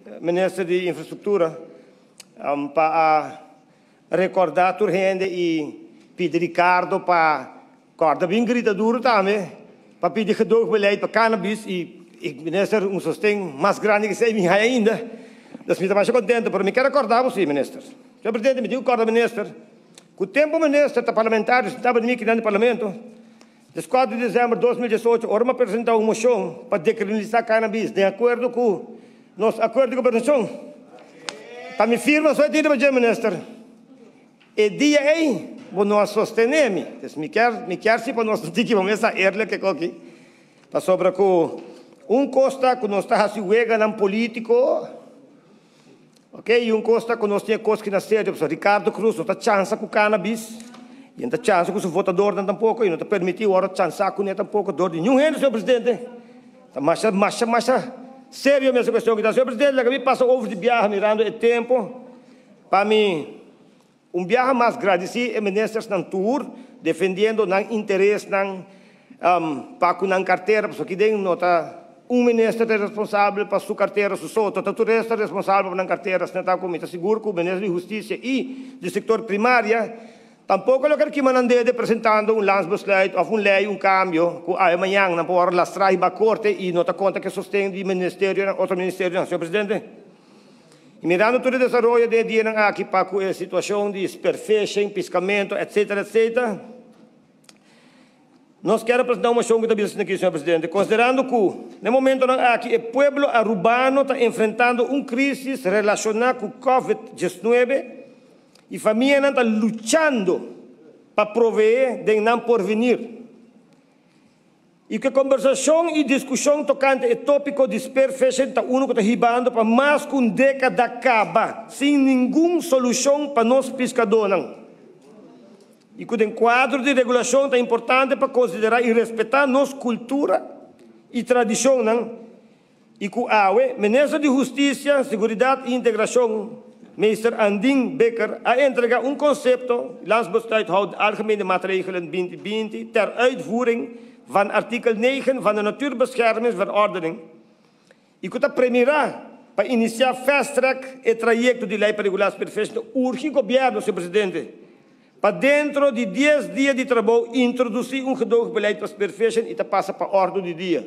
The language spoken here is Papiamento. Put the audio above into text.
Minister di Infrastruktura, pa a rekordá tur hende i pidi Ricardo pa kòrda bin grita duru tambe pa pidi gedoogbeleid pa cannabis i Minister, un sosten mas grandi ku esei mi haña ainda. Dus mi ta masha kontentu, pero mi kier a kòrda bo si, Minister. Señor Presidente, mi tin ku kòrda Minister ku tempu Minister ta parlamentario sintaba di mi kinan di Parlamento. 4 di desèmber 2018, ora mi a presentá un moshon pa dekriminalisá cannabis den akuerdo ku nos akuerdo di gobernashon. Ta mi firma so e tin riba dje, Minister. E dia ei bo no a sostené mi. Dus mi kier, mi kier si pa nos no tiki bo mesa eerlijk e koki. Pasobra ku un kos ta ku nos ta hasi weganan polítiko, Ok, y un cos ta cu nos tin e cos ki na serio, pasobra Ricardo Croes no ta chansa cu cannabis, y no ta chansa cu su votadornan tampoco, y no ta permiti ora chansa cune tampoco door di niun hende, señor Presidente. Ta masha, masha, masha serio mes e cuestion aki ta. Señor Presidente, laga mi pasa over di biaha mirando e tempo pa mi un biaha mas gradici e ministersnan tur defendiendo nan interesnan pa cu nan cartera, pasobra aki den no ta un minister ta responsabel pa su cartera su so, ta tur resto ta responsabel pa nan cartera, asina ta cu mi ta sigur cu minister di Husticia y di sector primaria tampoco lo ker kima nan dede presentando un landsbesluit of un ley, un cambio cu awe mañan nan por worde lastra hiba corte y no ta conta cu e sosten di ministerionan, otro ministerionan, señor Presidente. Y mirando tur e desaroyo den e dianan aki pa cu e situacion di spearfishing, piscamento, etc. Etc. Nos kier a presenta un mocion cu ta bisa asina aki, señor Presidente, considerando cu na e momentonan aki e pueblo Arubano ta enfrentando un crisis relaciona cu Covid 19 y famianan ta luchando pa provee den nan porvenir. I ku e kombersashon i diskushon tokante e tópiko di spearfishing ta unu ku ta hibando pa mas ku un dékada kaba sin ningun solushon pa nos piskadónan. I ku den kuadro di regulashon ta importante pa konsiderá i respetá nos kultura i tradishonnan. I ku awe Minister di Hustisia, Seguridat i Integrashon, Meester Andien Bikker, a entrega un konsepto, Landsbesluit houdt algemene maatregelen 2020 ter uitvoering van artikel 9 van de Natuurbeschermingsverordening, i ku ta premirá pa inisiá fast track e trayekto di lei pa regulá spearfishing, ta urgi gobièrnu, señor Presidente, pa dentro di dies dia di trabou introdusí un gedoogbeleid pa spearfishing i ta pasa pa òrdu di dia.